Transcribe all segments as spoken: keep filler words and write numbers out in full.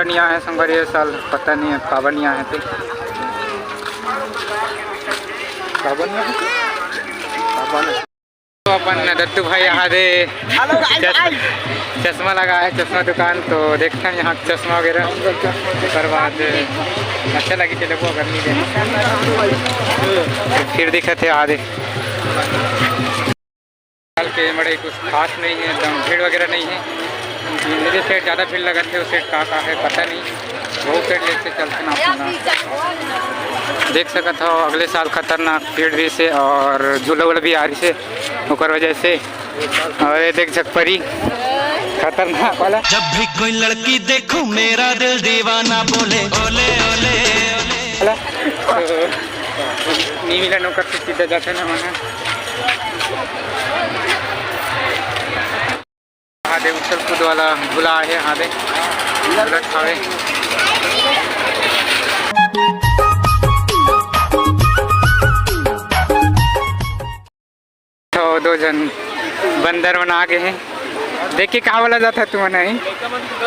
नहीं आए संगवारी, ये साल पता नहीं है काबर नहीं आए थे। काबर नहीं आए? काबर नहीं। तो अपन दत्तू भाई यहाँ दे चश्मा, चश्मा लगा है, चश्मा दुकान। तो देखते हैं यहाँ चश्मा वगैरह, ओकर बाद अच्छा लगी चले को अगर नहीं दे। फिर दिखत हे आदे। साल के बड़े कुछ खास नहीं है, एकदम भीड़ वगैरह नहीं है। मेरे से ज़्यादा भीड़ लगत हे, उस side का का है पता नहीं। बहुत side लेके चलते ना अपना। देख सकत हो अगले साल खतरनाक भीड़ रहिसे और झूला वूला भी आ रहिसे, ओकर वजह से। और ये देख झकपरी खतरनाक वाला। जब भी कोई लड़की देखूं मेरा दिल दीवाना बोले ओले ओले। नी मिलन ओकर से सीधा जाते ना मन। हाँ दे, उछल कूद वाला झूला आहे, हाँ दे, झूलत हावे। तो दो झन बंदर मन आ गे हे। देख के कहाँ वाला जात हे तुमन, नहीं?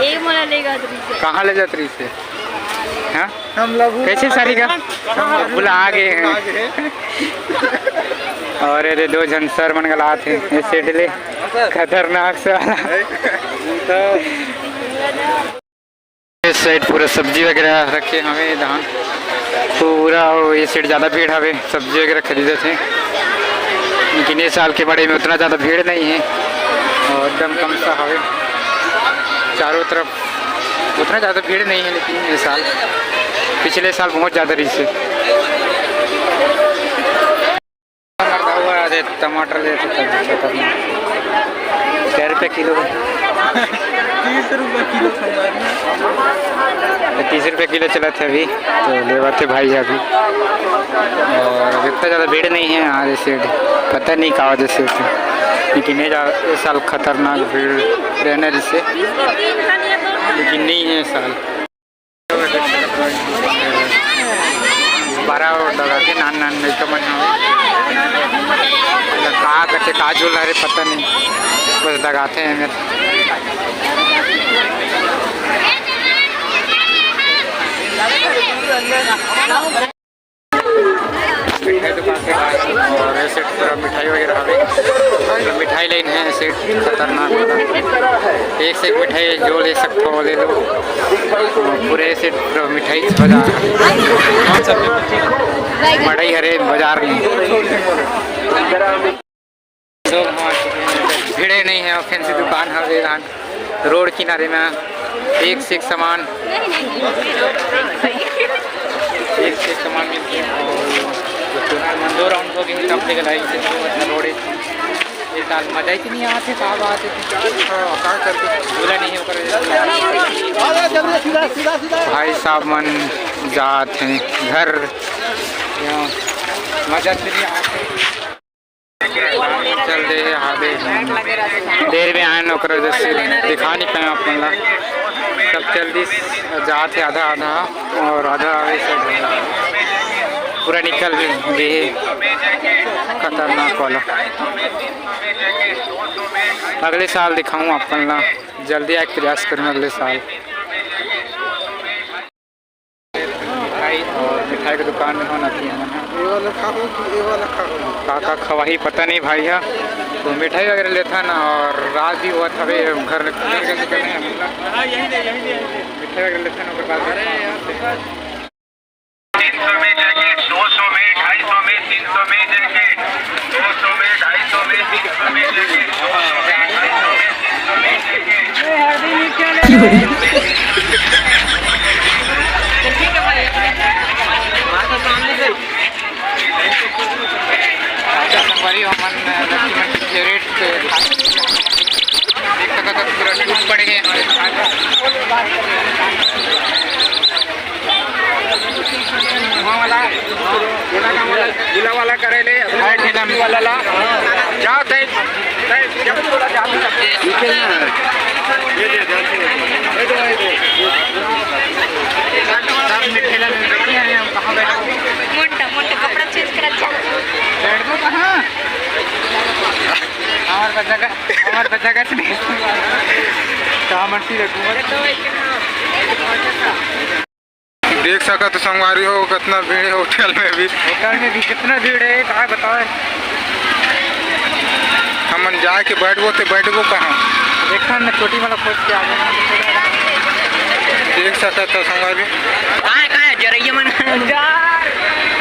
ये मोला ले जात रहिसे। कहाँ ले जात रहिसे? हाँ? हम लोग कैसे सारी का? भुला गे हे। और ये दो झन सर मन गलात हे, ये side ले खतरनाक से वाला। ये side पूरा सब्जी वगैरह रखे हवे, धान पूरा, ये side ज़्यादा भीड़ हवे, सब्जी वगैरह खरीदत हे। लेकिन ये साल के बड़े में उतना ज़्यादा भीड़ नहीं है और एकदम कम सा हवे चारों तरफ। उतना ज़्यादा भीड़ नहीं है, लेकिन ये साल, पिछले साल बहुत ज़्यादा रहिसे। मरता हुआ दे टमाटर दे सकता है, खतरनाक। कै रुपये किलो? तीस रुपये किलो खरीदा। तो तीस रुपये किलो चलत हे अभी, तो लेवत हे भाई अभी। और अभी इतना ज़्यादा भीड़ नहीं है यहाँ, जैसे पता नहीं का वजह से होते, लेकिन ये जा-, इस साल खतरनाक भीड़ रहना जैसे, लेकिन नहीं है इस साल। बड़ा और दगा के नान नान लइका मन हवे। का करथे, का झूला रे, पता नहीं, बस दगाथे एमेर। मिठाई दुकान से और ऐसे पूरा मिठाई वगैरह हवे। मिठाई लेन है ऐसे खतरनाक वाला। एक से एक मिठाई जो ले सकते हो ले लो। पूरे ऐसे पूरा मिठाई बाजार। मड़ई हरे बाजार में। भीड़े नहीं है, फैंसी दुकान हवे धान रोड किनारे में। एक से एक सामान, एक से एक सामान मिलते हैं। और दो राउंड हो गए, तब तक लाइन से रोड है। ये साल मजा ही नहीं आते, का बात है, का करते झूला नहीं होकर। भाई साहब मन जात हैं घर, यहाँ मजा तो नहीं आते। चल दे, हाँ दे। देर में आए न, ओकरा वजह से दिखा नहीं पाए अपन ला। सब जल्दी से जात है, आधा आधा और आधा आवे से पूरा निकल भी गए। खतरनाक वाला। अगले साल दिखाऊँ अपन ला, जल्दी आए के प्रयास करूँ अगले साल। मिठाई और मिठाई के दुकान में होना चाहिए मन ह। ये वाला खाओ कि ये वाला खाओ? का का खवाही पता नहीं भाई ह। तो मिठाई वगैरह लेथन और रात भी होवत हवे, घर घर जल्दी करने हवे। मिठाई वगैरह लेथन, ओकर बाद तीन सौ में जैकेट, दो सौ में, ढाई सौ में, तीन सौ में जैकेट, दो सौ में, ढाई सौ में, तीन सौ में जैकेट, दो सौ में, ढाई सौ में, तीन सौ में जैकेट। संगवारी हो, हमन लड़की मन के फेवरेट देख सकत हो, पूरा टूट पड़े हे। वहाँ वाला, गोला वाला करे ले, हर ठेला में। वाला ला, जा, तय, तय, जब थोड़ा जा, ये दे, ये दे, ये दे। सब ठेला में बैठे हैं, हम कहाँ बैठे? मोटा, मोटा कपड़ा चेंज करा जा। बैठ दो कहाँ? हमारे पास जगह, हमारे पास जगह से नहीं। कहाँ मर्सी रखूँगा? देख सकत हो संगवारी हो, कितना भीड़ है होटल में भी। होटल में भी कितना भीड़ है, का बताओ। हमन जाके बैठबो ते बैठबो कहाँ? देखा ना, चोटी वाला खोज के आ गए। देख सकत हो संगवारी। कहाँ है, कहाँ है जरैया मन?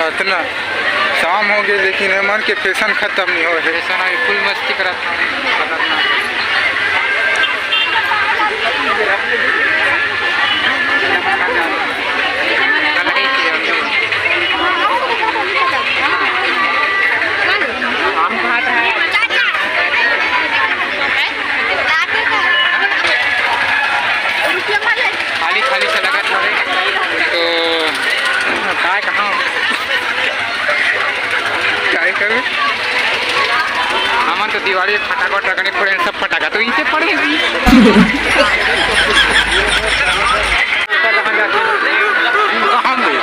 इतना शाम हो गए, लेकिन एमन के फैशन खत्म नहीं हो है। फैशन अभी फुल मस्ती करत। खाली खाली से लगत हवे। तो काय कहाँ? काय करूँ? हमन तो दिवाली फटाका वटाका नहीं फोड़े, सब फटाका तो इनसे पड़े। कहाँ गए?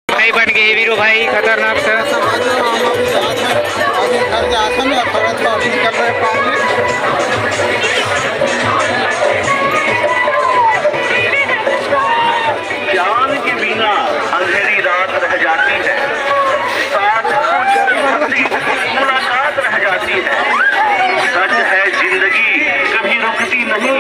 भाई बन गए वीरू भाई, खतरनाक से। अभी घर जाथन, थोड़ा सा अभी निकल रहे पानी। ज्ञान के बिना अंधेरी रात रह जाती है, साथ मुलाकात रह जाती है। सच है, जिंदगी कभी रुकती नहीं।